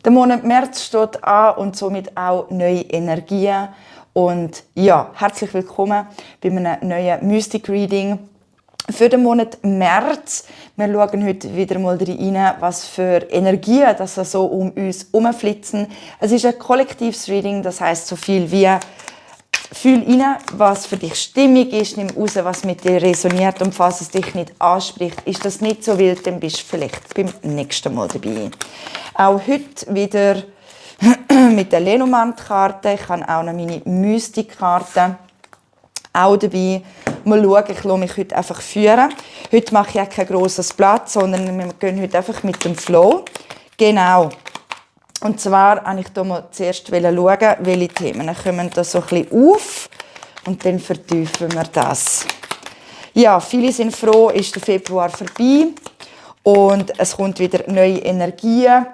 Der Monat März steht an und somit auch neue Energien. Und ja, herzlich willkommen bei einem neuen Mystic Reading für den Monat März. Wir schauen heute wieder mal rein, was für Energien das so um uns herumflitzen. Es ist ein kollektives Reading, das heisst so viel wie fühl rein, was für dich stimmig ist, nimm raus, was mit dir resoniert und falls es dich nicht anspricht, ist das nicht so wild, dann bist du vielleicht beim nächsten Mal dabei. Auch heute wieder mit der Lenormand-Karte. Ich habe auch noch meine Mystik-Karte auch dabei. Mal schauen, ich lasse mich heute einfach führen. Heute mache ich auch kein grosses Blatt, sondern wir gehen heute einfach mit dem Flow. Genau. Und zwar wollte ich hier mal zuerst schauen, welche Themen kommen da so ein bisschen auf. Und dann vertiefen wir das. Ja, viele sind froh, ist der Februar vorbei. Und es kommt wieder neue Energien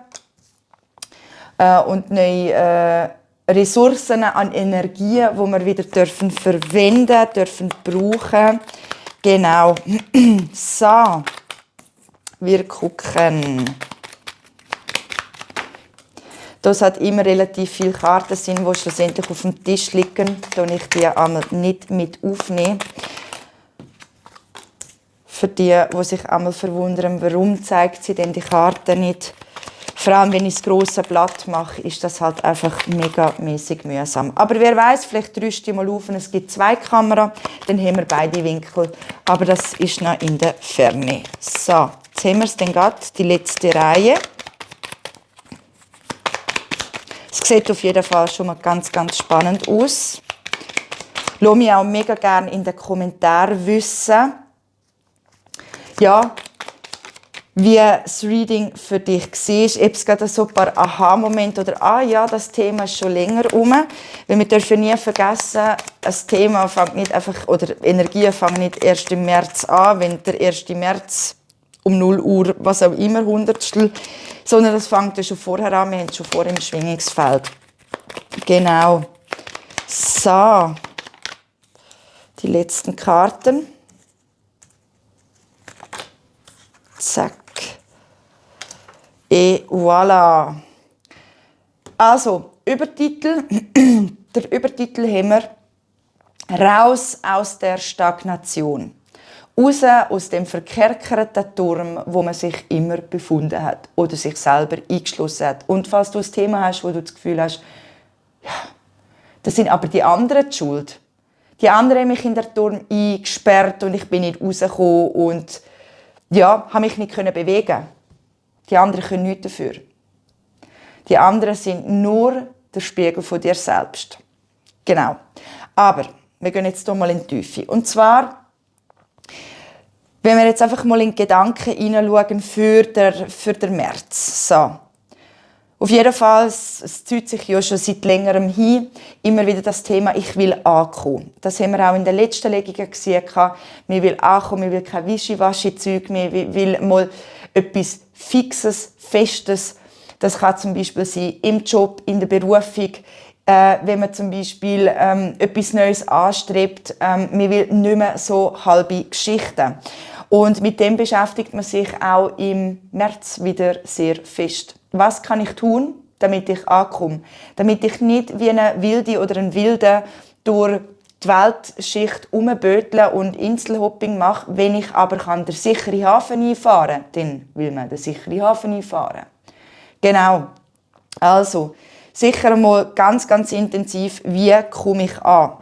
und neue Ressourcen an Energien, die wir wieder verwenden dürfen, brauchen. Genau. So, wir gucken. Das hat immer relativ viele Karten sind, die schlussendlich auf dem Tisch liegen, da ich die einmal nicht mit aufnehme. Für die sich einmal verwundern, warum zeigt sie denn die Karte nicht. Vor allem, wenn ich das grosse Blatt mache, ist das halt einfach megamäßig mühsam. Aber wer weiß, vielleicht rüste ich mal auf und es gibt 2 Kameras, dann haben wir beide Winkel. Aber das ist noch in der Ferne. So, jetzt haben wir es dann gerade, die letzte Reihe. Es sieht auf jeden Fall schon mal ganz, ganz spannend aus. Lass mich auch mega gerne in den Kommentaren wissen, ja, wie das Reading für dich war. Ob es gerade so ein paar Aha-Momente oder ja, das Thema ist schon länger rum. Weil wir dürfen nie vergessen, ein Thema fängt nicht einfach, oder Energien fangen nicht erst im März an, wenn der 1. März um 0 Uhr, was auch immer, Hundertstel, sondern das fängt ja schon vorher an, wir haben schon vor im Schwingungsfeld. Genau. So. Die letzten Karten. Zack. Et voilà. Also, Übertitel. Der Übertitel haben wir «Raus aus der Stagnation». Raus aus dem verkerkerten Turm, wo man sich immer befunden hat oder sich selber eingeschlossen hat. Und falls du ein Thema hast, wo du das Gefühl hast, ja, das sind aber die anderen die schuld. Die anderen haben mich in den Turm eingesperrt und ich bin nicht rausgekommen und ja, habe mich nicht bewegen. Die anderen können nichts dafür. Die anderen sind nur der Spiegel von dir selbst. Genau. Aber wir gehen jetzt hier mal in die Tiefe. Und zwar, wenn wir jetzt einfach mal in die Gedanken hineinschauen für den März. So. Auf jeden Fall, es zieht sich ja schon seit längerem hin, immer wieder das Thema «Ich will ankommen». Das haben wir auch in den letzten Legungen gesehen. Man will ankommen, man will kein Wischiwaschi-Zeug, man will mal etwas Fixes, Festes. Das kann zum Beispiel sein im Job, in der Berufung, wenn man zum Beispiel etwas Neues anstrebt. Man will nicht mehr so halbe Geschichten. Und mit dem beschäftigt man sich auch im März wieder sehr fest. Was kann ich tun, damit ich ankomme? Damit ich nicht wie eine Wilde oder ein Wilder durch die Weltschicht rumbötle und Inselhopping mache, wenn ich aber den sicheren Hafen einfahren kann. Dann will man den sicheren Hafen einfahren. Genau. Also, sicher mal ganz, ganz intensiv, wie komme ich an?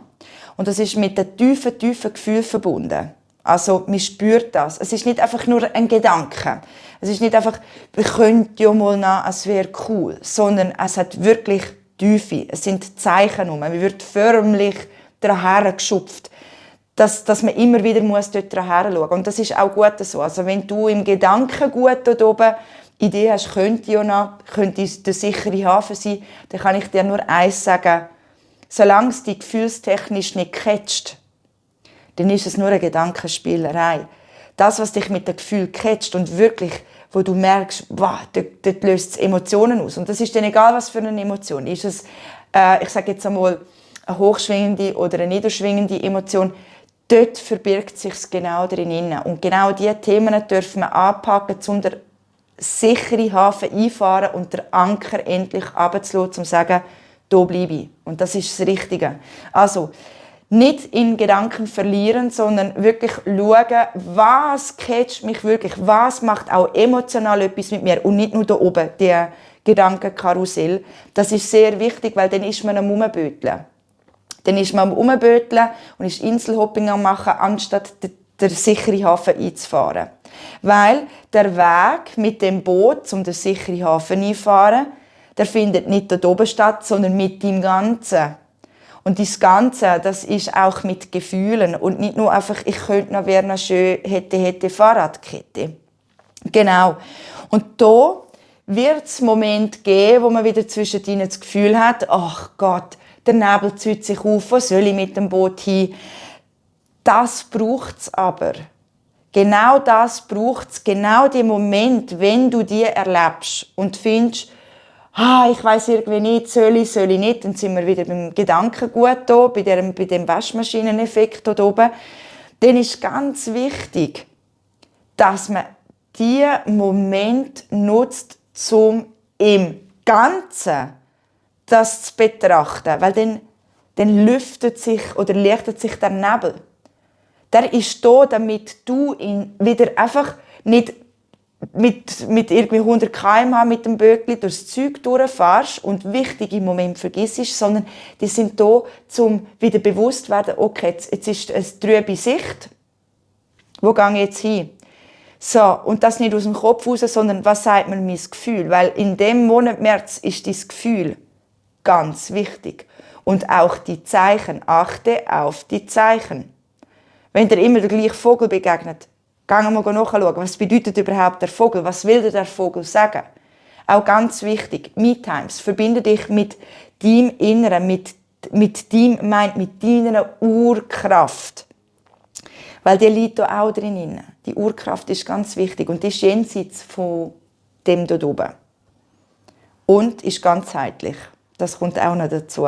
Und das ist mit dem tiefen, tiefen Gefühl verbunden. Also, man spürt das. Es ist nicht einfach nur ein Gedanke. Es ist nicht einfach, wir könnten ja mal nach, es wäre cool. Sondern es hat wirklich Tiefe. Es sind Zeichen rum. Man wird förmlich daran geschupft. Dass man immer wieder dort daran schauen muss. Und das ist auch gut so. Also, wenn du im Gedanken gut dort oben Idee hast, könnte der sichere Hafen sein, dann kann ich dir nur eins sagen. Solange es dich gefühlstechnisch nicht catcht, dann ist es nur eine Gedankenspielerei. Das, was dich mit dem Gefühl catcht und wirklich, wo du merkst, wow, dort löst es Emotionen aus. Und das ist dann egal, was für eine Emotion. Ist es, ich sage jetzt einmal, eine hochschwingende oder eine niederschwingende Emotion, dort verbirgt sich genau drin. Und genau diese Themen dürfen wir anpacken, um sichere Hafen einfahren und den Anker endlich runterzulassen, um zu sagen, da bleibe ich. Und das ist das Richtige. Also, nicht in Gedanken verlieren, sondern wirklich schauen, was catcht mich wirklich, was macht auch emotional etwas mit mir und nicht nur da oben, die Gedankenkarussell. Das ist sehr wichtig, weil dann ist man am Rumböteln. Dann ist man am Rumböteln und ist Inselhopping am machen, anstatt den sicheren Hafen einzufahren. Weil der Weg mit dem Boot, um den sicheren Hafen einzufahren, der findet nicht dort oben statt, sondern mit dem Ganzen. Und das Ganze, das ist auch mit Gefühlen und nicht nur einfach, ich könnte noch, wäre noch schön, hätte Fahrradkette. Genau. Und da wird es Momente geben, wo man wieder zwischendrin das Gefühl hat, ach Gott, der Nebel zieht sich auf, wo soll ich mit dem Boot hin? Das braucht es aber. Genau das braucht es, genau den Moment, wenn du die erlebst und findest, ich weiss irgendwie nicht, soll ich nicht, dann sind wir wieder beim Gedankengut hier, bei dem Waschmaschineneffekt hier oben. Dann ist ganz wichtig, dass man diesen Moment nutzt, um im Ganzen das zu betrachten, weil dann lüftet sich oder lichtet sich der Nebel. Der ist da, damit du ihn wieder einfach nicht mit irgendwie 100 km/h mit dem Böckli durchs Zeug durchfährst und wichtige Momente vergisst, sondern die sind da, um wieder bewusst zu werden, okay, jetzt ist eine trübe Sicht, wo gehe ich jetzt hin? So, und das nicht aus dem Kopf raus, sondern was sagt mir mein Gefühl? Weil in dem Monat März ist dein Gefühl ganz wichtig. Und auch die Zeichen, achte auf die Zeichen. Wenn dir immer der gleiche Vogel begegnet, gehen wir nachschauen, was bedeutet überhaupt der Vogel, was will dir der Vogel sagen. Auch ganz wichtig, Me-Times, verbinde dich mit deinem Inneren, mit deiner Urkraft. Weil die liegt da auch drin. Die Urkraft ist ganz wichtig und die ist jenseits von dem dort oben. Und ist ganzheitlich. Das kommt auch noch dazu.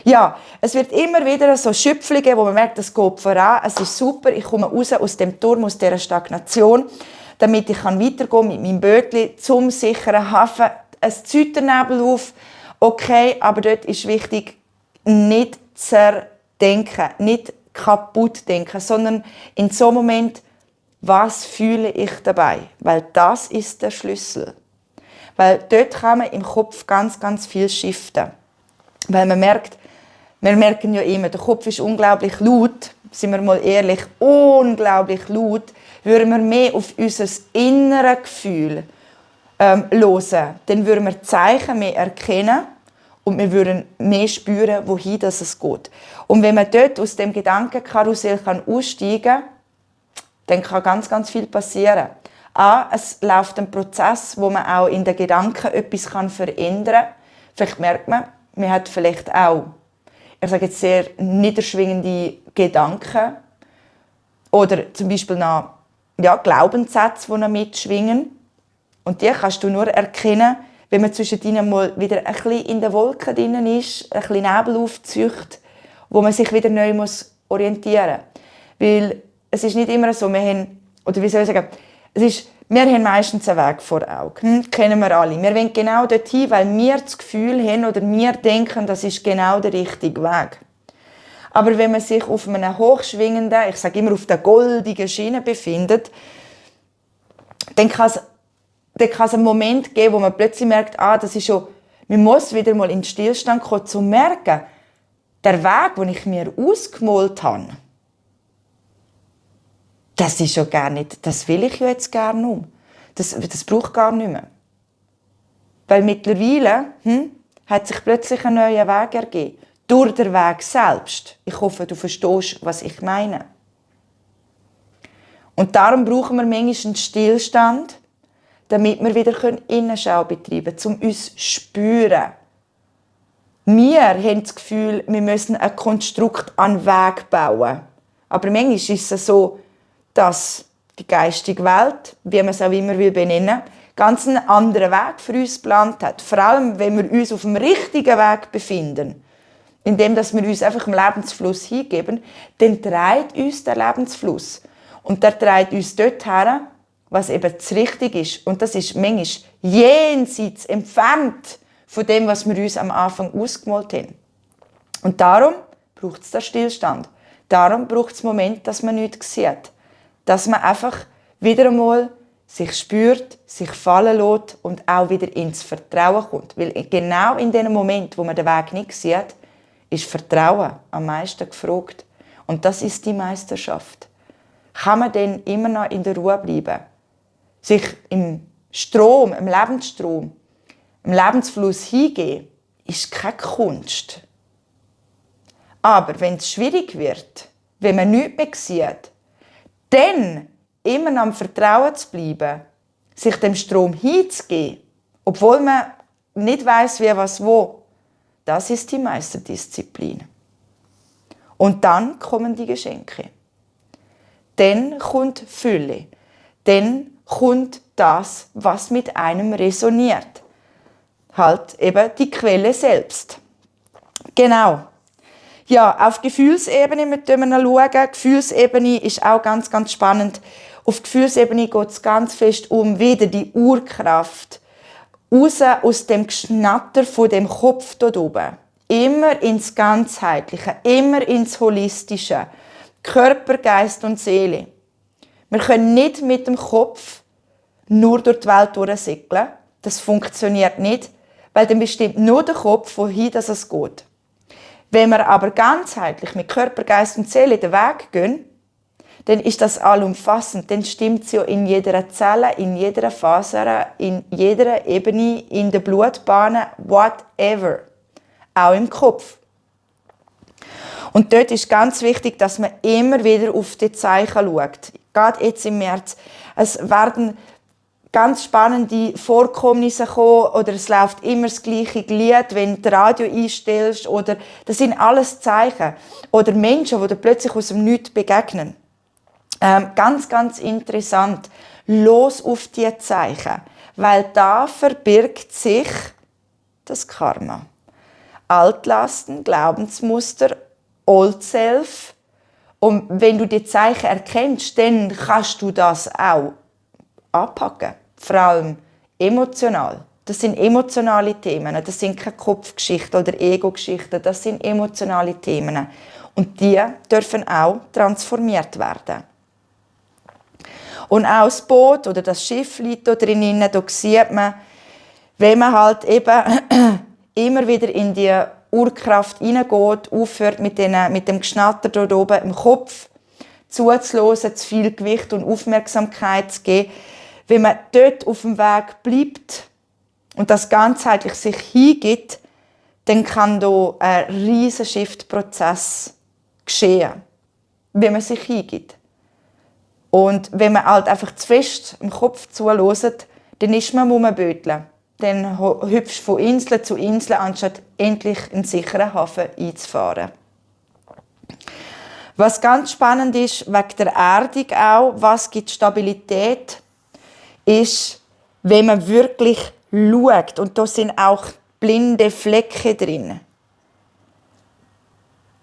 Ja, es wird immer wieder so Schöpfungen, wo man merkt, es geht voran. Es ist super, ich komme raus aus dem Turm, aus dieser Stagnation, damit ich weitergehen kann mit meinem Bötli zum sicheren Hafen. Es zieht der Nebel auf, okay, aber dort ist wichtig, nicht zerdenken, nicht kaputt denken, sondern in so einem Moment, was fühle ich dabei? Weil das ist der Schlüssel. Weil dort kann man im Kopf ganz, ganz viel shiften. Weil wir merken ja immer, der Kopf ist unglaublich laut, sind wir mal ehrlich, unglaublich laut, würden wir mehr auf unser inneres Gefühl hören, dann würden wir Zeichen mehr erkennen und wir würden mehr spüren, wohin es geht. Und wenn man dort aus dem Gedankenkarussell aussteigen kann, dann kann ganz, ganz viel passieren. Es läuft ein Prozess, wo man auch in den Gedanken etwas verändern kann. Vielleicht merkt man hat vielleicht auch, ich sage jetzt sehr niederschwingende Gedanken oder zum Beispiel noch Glaubenssätze, die noch mitschwingen. Und die kannst du nur erkennen, wenn man zwischendrin mal wieder ein bisschen in den Wolken drin ist, ein bisschen Nebel aufzieht, wo man sich wieder neu orientieren muss. Weil es ist nicht immer so, wir haben meistens einen Weg vor Augen. Kennen wir alle. Wir wollen genau dorthin, weil wir das Gefühl haben oder wir denken, das ist genau der richtige Weg. Aber wenn man sich auf einem hochschwingenden, ich sage immer auf der goldigen Schiene befindet, dann kann es einen Moment geben, wo man plötzlich merkt, das ist schon, man muss wieder mal in den Stillstand kommen, um zu merken, der Weg, den ich mir ausgemalt habe, das ist schon gar nicht, das will ich ja jetzt gerne um. Das braucht gar nicht mehr. Weil mittlerweile hat sich plötzlich ein neuer Weg ergeben. Durch den Weg selbst. Ich hoffe, du verstehst, was ich meine. Und darum brauchen wir manchmal einen Stillstand, damit wir wieder Innenschau betreiben können, um uns zu spüren. Wir haben das Gefühl, wir müssen ein Konstrukt an Weg bauen. Aber manchmal ist es so, dass die geistige Welt, wie man es auch immer benennen will, ganz einen anderen Weg für uns geplant hat. Vor allem, wenn wir uns auf dem richtigen Weg befinden, indem wir uns einfach dem Lebensfluss hingeben, dann trägt uns der Lebensfluss. Und der trägt uns dorthin, was eben das Richtige ist. Und das ist manchmal jenseits, entfernt von dem, was wir uns am Anfang ausgemalt haben. Und darum braucht es den Stillstand. Darum braucht es Moment, dass man nichts sieht. Dass man einfach wieder einmal sich spürt, sich fallen lässt und auch wieder ins Vertrauen kommt. Weil genau in dem Moment, wo man den Weg nicht sieht, ist Vertrauen am meisten gefragt. Und das ist die Meisterschaft. Kann man denn immer noch in der Ruhe bleiben? Sich im Strom, im Lebensstrom, im Lebensfluss hingeben, ist keine Kunst. Aber wenn es schwierig wird, wenn man nichts mehr sieht, dann immer noch am Vertrauen zu bleiben, sich dem Strom hinzugeben, obwohl man nicht weiss, wie was wo, das ist die Meisterdisziplin. Und dann kommen die Geschenke. Dann kommt Fülle. Dann kommt das, was mit einem resoniert. Halt eben die Quelle selbst. Genau. Ja, auf Gefühlsebene müssen wir schauen. Gefühlsebene ist auch ganz, ganz spannend. Auf Gefühlsebene geht es ganz fest um wieder die Urkraft. Raus aus dem Geschnatter von dem Kopf dort oben. Immer ins Ganzheitliche, immer ins Holistische. Körper, Geist und Seele. Wir können nicht mit dem Kopf nur durch die Welt durchsegeln. Das funktioniert nicht, weil dann bestimmt nur der Kopf, wohin es geht. Wenn wir aber ganzheitlich mit Körper, Geist und Seele den Weg gehen, dann ist das allumfassend. Dann stimmt es ja in jeder Zelle, in jeder Faser, in jeder Ebene, in der Blutbahn, whatever. Auch im Kopf. Und dort ist ganz wichtig, dass man immer wieder auf die Zeichen schaut. Gerade jetzt im März. Es werden ganz spannende Vorkommnisse kommen, oder es läuft immer das gleiche Lied, wenn du Radio einstellst, oder das sind alles Zeichen. Oder Menschen, die dir plötzlich aus dem Nichts begegnen. Ganz, ganz interessant. Los auf die Zeichen, weil da verbirgt sich das Karma. Altlasten, Glaubensmuster, Old Self. Und wenn du die Zeichen erkennst, dann kannst du das auch anpacken. Vor allem emotional. Das sind emotionale Themen. Das sind keine Kopfgeschichten oder Ego-Geschichten. Das sind emotionale Themen. Und die dürfen auch transformiert werden. Und auch das Boot oder das Schiff liegt da drinnen. Da sieht man, wenn man halt eben immer wieder in die Urkraft hineingeht, aufhört mit dem Geschnatter dort oben im Kopf zuzuhören, zu viel Gewicht und Aufmerksamkeit zu geben. Wenn man dort auf dem Weg bleibt und das ganzheitlich sich hingibt, dann kann da ein riesiger Shift-Prozess geschehen, wenn man sich hingibt. Und wenn man halt einfach zu fest im Kopf zuhört, dann ist man rumböteln. Dann hüpfst du von Insel zu Insel, anstatt endlich in einen sicheren Hafen einzufahren. Was ganz spannend ist, wegen der Erdung auch, was gibt Stabilität, ist, wenn man wirklich schaut. Und da sind auch blinde Flecke drin.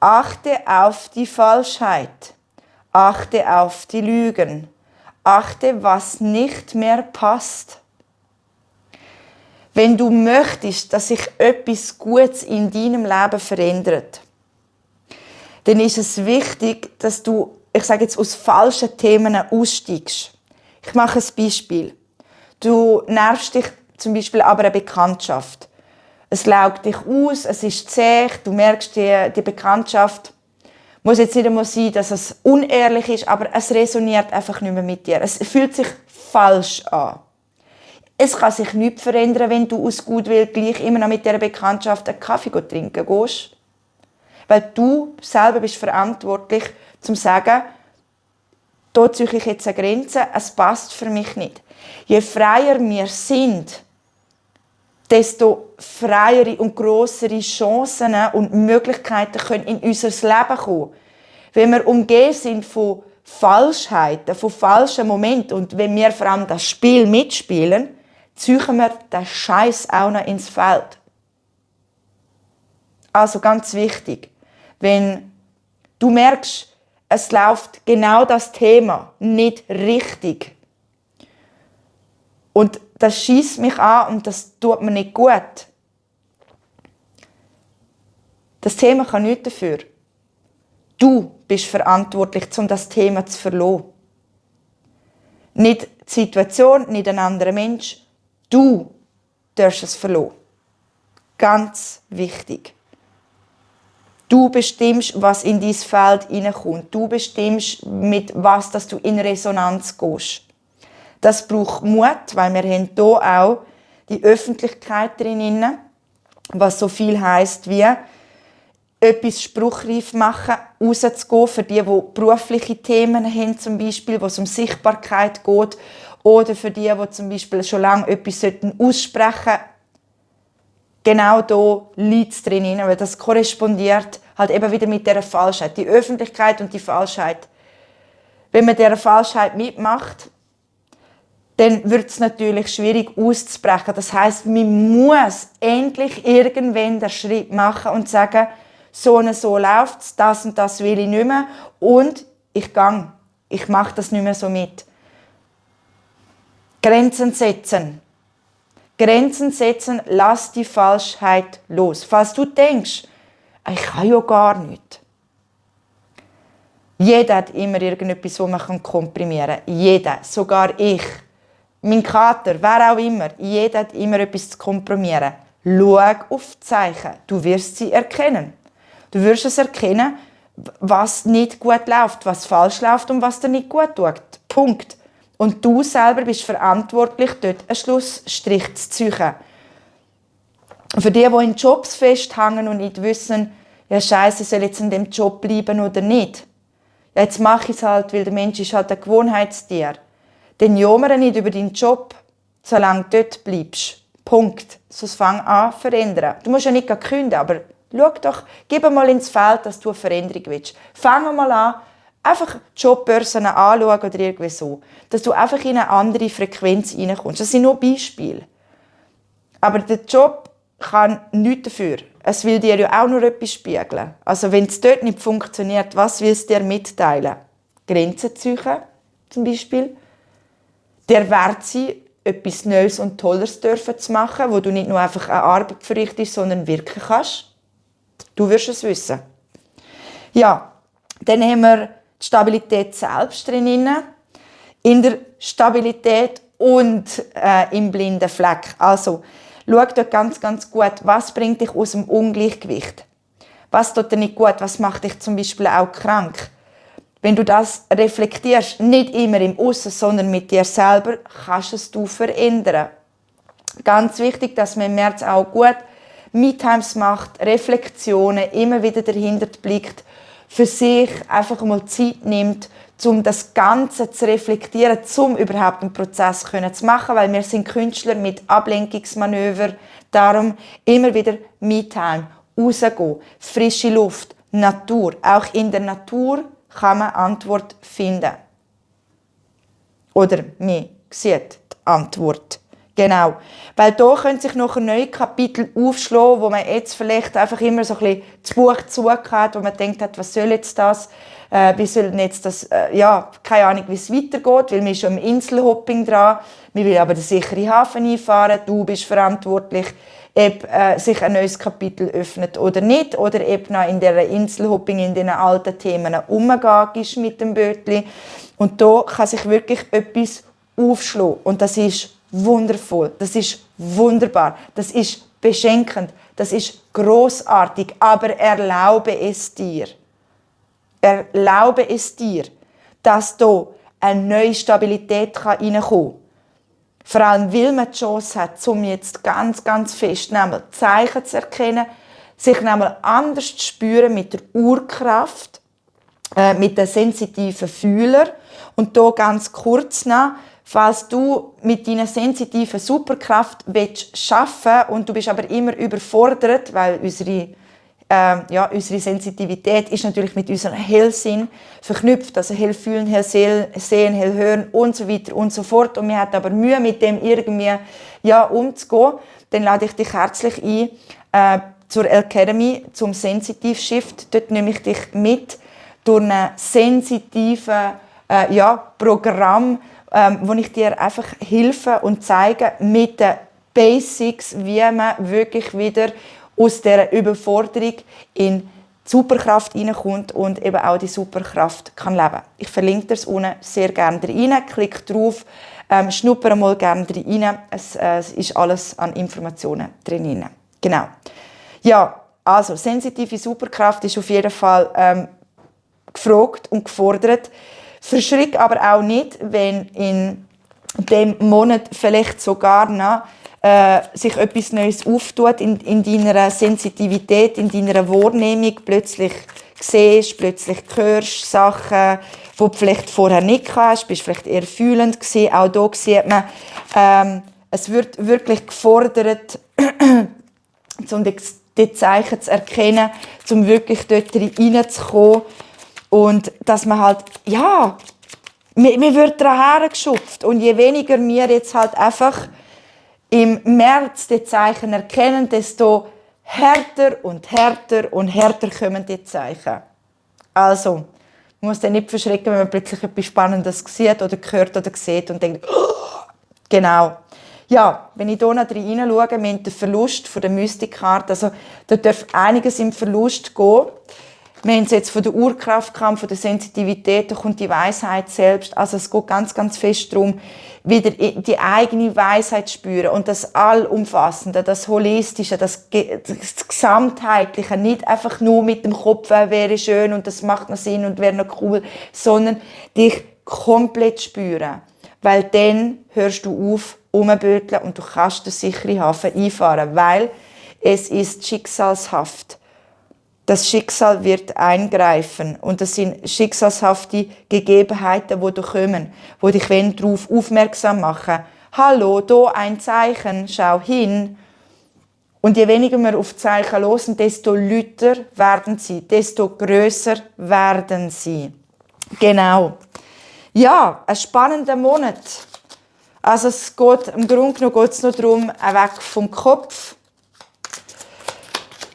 Achte auf die Falschheit. Achte auf die Lügen. Achte, was nicht mehr passt. Wenn du möchtest, dass sich etwas Gutes in deinem Leben verändert, dann ist es wichtig, dass du, ich sage jetzt, aus falschen Themen aussteigst. Ich mache ein Beispiel. Du nervst dich zum Beispiel aber eine Bekanntschaft. Es laugt dich aus, es ist zäh, du merkst, die Bekanntschaft muss jetzt nicht einmal sein, dass es unehrlich ist, aber es resoniert einfach nicht mehr mit dir. Es fühlt sich falsch an. Es kann sich nichts verändern, wenn du aus Gutwill gleich immer noch mit dieser Bekanntschaft einen Kaffee trinken gehst. Weil du selber bist verantwortlich, zum zu sagen, da ziehe ich jetzt eine Grenze, es passt für mich nicht. Je freier wir sind, desto freiere und grossere Chancen und Möglichkeiten können in unser Leben kommen. Wenn wir umgeben sind von Falschheiten, von falschen Momenten und wenn wir vor allem das Spiel mitspielen, ziehen wir den Scheiß auch noch ins Feld. Also ganz wichtig, wenn du merkst, es läuft genau das Thema nicht richtig, Und das schiesst mich an und das tut mir nicht gut. Das Thema kann nichts dafür. Du bist verantwortlich, um das Thema zu verlassen. Nicht die Situation, nicht ein anderer Mensch. Du darfst es verlassen. Ganz wichtig. Du bestimmst, was in dein Feld hineinkommt. Du bestimmst, mit was dass du in Resonanz gehst. Das braucht Mut, weil wir haben hier auch die Öffentlichkeit drin, was so viel heisst wie etwas spruchreif machen, rauszugehen für die berufliche Themen haben, zum Beispiel, wo es um Sichtbarkeit geht, oder für die zum Beispiel schon lange etwas aussprechen sollten. Genau da liegt es drin, weil das korrespondiert halt eben wieder mit dieser Falschheit. Die Öffentlichkeit und die Falschheit. Wenn man dieser Falschheit mitmacht, dann wird es natürlich schwierig auszubrechen. Das heisst, man muss endlich irgendwann den Schritt machen und sagen, so und so läuft es, das und das will ich nicht mehr und ich gehe. Ich mache das nicht mehr so mit. Grenzen setzen. Grenzen setzen, lass die Falschheit los. Falls du denkst, ich kann ja gar nicht. Jeder hat immer irgendetwas, das man komprimieren kann. Jeder, sogar ich. Mein Kater, wer auch immer. Jeder hat immer etwas zu komprimieren. Schau auf die Zeichen. Du wirst sie erkennen. Du wirst es erkennen, was nicht gut läuft, was falsch läuft und was dir nicht gut tut. Punkt. Und du selber bist verantwortlich, dort einen Schlussstrich zu ziehen. Für die in Jobs festhängen und nicht wissen, ja Scheiße, soll ich jetzt in dem Job bleiben oder nicht? Ja, jetzt mache ich es halt, weil der Mensch ist halt ein Gewohnheitstier. Dann jammere nicht über deinen Job, solange du dort bleibst. Punkt. Sonst fang an zu verändern. Du musst ja nicht kündigen, aber schau doch, gib mal ins Feld, dass du eine Veränderung willst. Fang mal an, einfach Jobbörsen anschauen oder irgendwie so. Dass du einfach in eine andere Frequenz reinkommst. Das sind nur Beispiele. Aber der Job kann nichts dafür. Es will dir ja auch nur etwas spiegeln. Also wenn es dort nicht funktioniert, was will es dir mitteilen? Grenzen ziehen, zum Beispiel. Der Wert sein, etwas Neues und Tolles zu machen, wo du nicht nur einfach eine Arbeit verrichtest, sondern wirken kannst. Du wirst es wissen. Ja, dann haben wir die Stabilität selbst drin. In der Stabilität und im blinden Fleck. Also, schau dort ganz, ganz gut, was bringt dich aus dem Ungleichgewicht? Was tut dir nicht gut? Was macht dich zum Beispiel auch krank? Wenn du das reflektierst, nicht immer im Aussen, sondern mit dir selber, kannst es du verändern. Ganz wichtig, dass man im März auch gut Me-Times macht, Reflexionen, immer wieder dahinter blickt, für sich einfach mal Zeit nimmt, um das Ganze zu reflektieren, um überhaupt einen Prozess zu machen, weil wir sind Künstler mit Ablenkungsmanöver. Darum immer wieder Me-Time, rausgehen, frische Luft, Natur. Auch in der Natur kann man Antwort finden. Oder man sieht die Antwort. Genau. Weil da können sich noch neue Kapitel aufschlagen, wo man jetzt vielleicht einfach immer so ein bisschen das Buch zugehört, wo man denkt hat, was soll jetzt das? Wie soll denn jetzt das? Ja, keine Ahnung, wie es weitergeht, weil wir schon im Inselhopping dran. Wir wollen aber den sicheren Hafen einfahren. Du bist verantwortlich, ob sich ein neues Kapitel öffnet oder nicht. Oder ob noch in dieser Inselhopping, in diesen alten Themen umgehst mit dem Bötli. Und da kann sich wirklich etwas aufschlagen. Und das ist wundervoll, das ist wunderbar, das ist beschenkend, das ist großartig, aber erlaube es dir. Erlaube es dir, dass da eine neue Stabilität reinkommen kann. Vor allem, weil man die Chance hat, um jetzt ganz, ganz fest Zeichen zu erkennen, sich anders zu spüren mit der Urkraft, mit den sensitiven Fühler. Und hier ganz kurz noch, falls du mit deiner sensitiven Superkraft arbeiten willst und du bist aber immer überfordert, weil unsere Sensitivität ist natürlich mit unserem Hellsinn verknüpft, also hell fühlen, hell sehen, hell hören und so weiter und so fort. Und wir haben aber Mühe, mit dem irgendwie umzugehen. Dann lade ich dich herzlich ein zur Academy, zum Sensitive Shift. Dort nehme ich dich mit durch ein sensitives Programm, wo ich dir einfach helfe und zeige mit den Basics, wie man wirklich wieder aus dieser Überforderung in die Superkraft reinkommt und eben auch die Superkraft kann leben. Ich verlinke dir es unten sehr gerne rein. Klick drauf, schnupper mal gerne rein. Es ist alles an Informationen drin. Genau. Ja, also sensitive Superkraft ist auf jeden Fall gefragt und gefordert. Verschrick aber auch nicht, wenn in dem Monat vielleicht sogar noch sich etwas Neues auftut in deiner Sensitivität, in deiner Wahrnehmung. Plötzlich siehst, plötzlich hörst Sachen, die du vielleicht vorher nicht hast, bist vielleicht eher fühlend gewesen. Auch hier sieht man, es wird wirklich gefordert, um die Zeichen zu erkennen, um wirklich dort reinzukommen. Und dass man halt, ja, mir wird daran hergeschupft. Und je weniger wir jetzt halt einfach im März die Zeichen erkennen, desto härter und härter und härter kommen die Zeichen. Also, man muss dann nicht verschrecken, wenn man plötzlich etwas Spannendes sieht oder hört oder sieht und denkt, oh, genau. Ja, wenn ich hier noch reinschaue, wir haben den Verlust von der Mystikkarte, also da darf einiges im Verlust gehen. Wir haben es jetzt von der Urkraft, von der Sensitivität, da kommt die Weisheit selbst. Also es geht ganz, ganz fest darum, wieder die eigene Weisheit zu spüren und das Allumfassende, das Holistische, das Gesamtheitliche, nicht einfach nur mit dem Kopf, wäre schön und das macht noch Sinn und wäre noch cool, sondern dich komplett spüren. Weil dann hörst du auf, rumböteln und du kannst den sicheren Hafen einfahren, weil es ist schicksalshaft. Das Schicksal wird eingreifen und das sind schicksalshafte Gegebenheiten, die kommen, die dich darauf aufmerksam machen. Hallo, da ein Zeichen, schau hin. Und je weniger wir auf die Zeichen hören, desto lauter werden sie, desto grösser werden sie. Genau. Ja, ein spannender Monat. Also es geht, im Grunde genommen geht es nur darum, weg vom Kopf,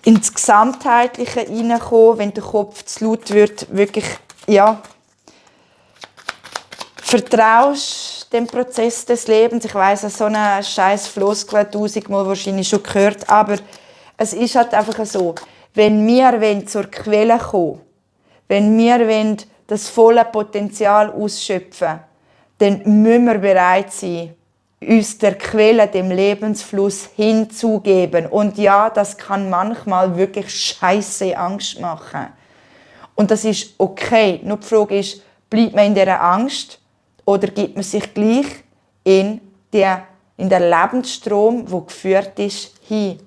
ins Gesamtheitliche hineinkommen, wenn der Kopf zu laut wird, wirklich, ja, vertraust dem Prozess des Lebens. Ich weiss, so eine scheiß Floskel 1000-mal wahrscheinlich schon gehört, aber es ist halt einfach so, wenn wir zur Quelle kommen, wenn wir das volle Potenzial ausschöpfen, dann müssen wir bereit sein, uns der Quelle, dem Lebensfluss hinzugeben. Und ja, das kann manchmal wirklich scheisse Angst machen. Und das ist okay. Nur die Frage ist, bleibt man in dieser Angst oder gibt man sich gleich in den Lebensstrom, der geführt ist, hin?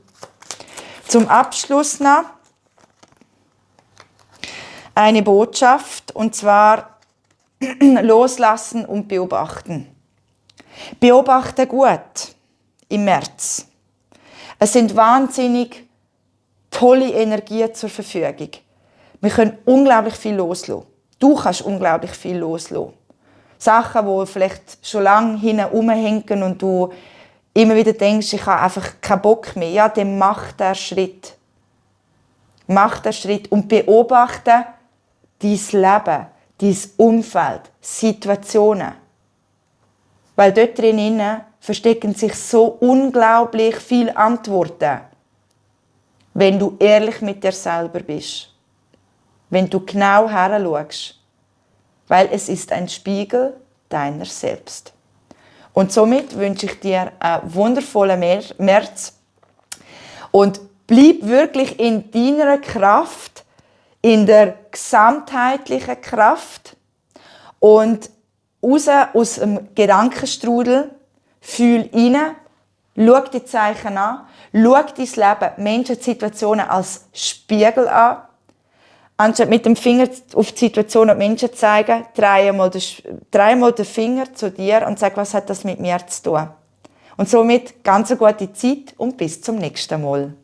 Zum Abschluss noch eine Botschaft, und zwar loslassen und beobachten. Beobachte gut im März. Es sind wahnsinnig tolle Energien zur Verfügung. Wir können unglaublich viel loslassen. Du kannst unglaublich viel loslassen. Sachen, die vielleicht schon lange hinten rumhängen und du immer wieder denkst, ich habe einfach keinen Bock mehr. Ja, dann mach den Schritt. Mach den Schritt und beobachte dein Leben, dein Umfeld, Situationen. Weil dort drinnen verstecken sich so unglaublich viele Antworten, wenn du ehrlich mit dir selber bist. Wenn du genau hinschaust. Weil es ist ein Spiegel deiner selbst. Und somit wünsche ich dir einen wundervollen März. Und bleib wirklich in deiner Kraft, in der gesamtheitlichen Kraft und raus aus dem Gedankenstrudel, fühl rein, schau die Zeichen an, schau dein Leben, Menschen, Situationen als Spiegel an. Anstatt mit dem Finger auf die Situation und die Menschen zu zeigen, dreh einmal den Finger zu dir und sag, was hat das mit mir zu tun? Und somit ganz eine gute Zeit und bis zum nächsten Mal.